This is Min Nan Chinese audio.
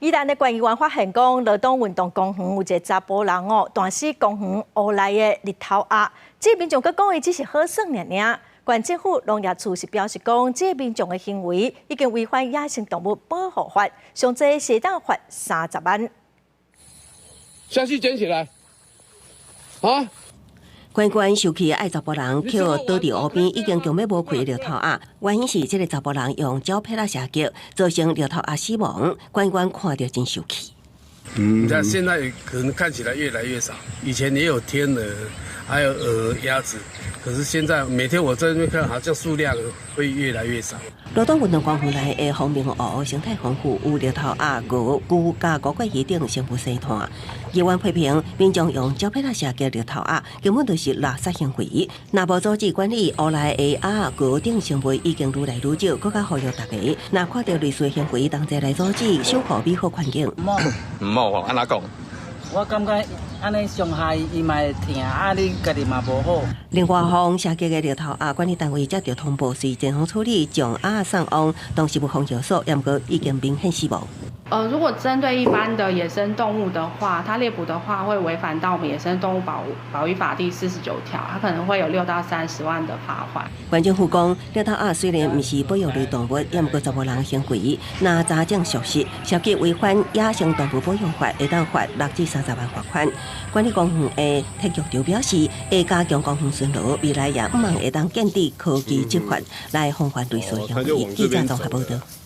宜蘭的縣議員發現講，羅東運動公園有一个查埔人哦，彈死公園湖內的綠頭鴨。這民眾閣講伊只是好耍爾爾。縣政府農業處是表示講，這民眾的行為已經違反野生動物保護法，上濟是會當罰30萬。下去撿起來，啊！縣官受氣愛查埔人抾倒佇湖邊已經強欲無氣的綠頭鴨，原因是這个查埔人用鳥拍仔射擊，造成綠頭鴨死亡。縣官看著真受氣。嗯，但現在可能看起來越來越少，以前也有天鵝，還有鵝、鴨子，可是現在每天我在那邊看，好像數量會越來越少。羅東運動公園內的風明湖生態豐富，有綠頭鴨、鵝、龜佮五桂魚等生物生態。議員批評民眾用鳥拍仔射擊綠頭鴨，根本就是垃圾行為。若無阻止管理，湖內的鴨、鵝等生物已經愈來愈少，閣較呼籲大家，若看著類似行為，同齊來阻止，守護美好環境。毋好哦，按怎講？我感覺按呢傷害伊嘛會疼，啊你家己嘛無好。另外方射擊的綠頭鴨管理單位接著通報，隨前方處理，將鴨送往動植物防疫所，毋過已經明顯死亡。如果針對一般的野生動物的話，它獵捕的話會違反到我們野生動物保育法第49條，它可能會有6到30萬的罰款。縣政府講，綠頭鴨雖然毋是保育類動物，毋過查埔人行為，若查證屬實，涉及違反野生動物保育法，會當罰6至30萬罰款。管理公園的鐵局長表示，會加強公園巡邏，未來也向望會當建置科技執法來防範類似行為。記者綜合報道。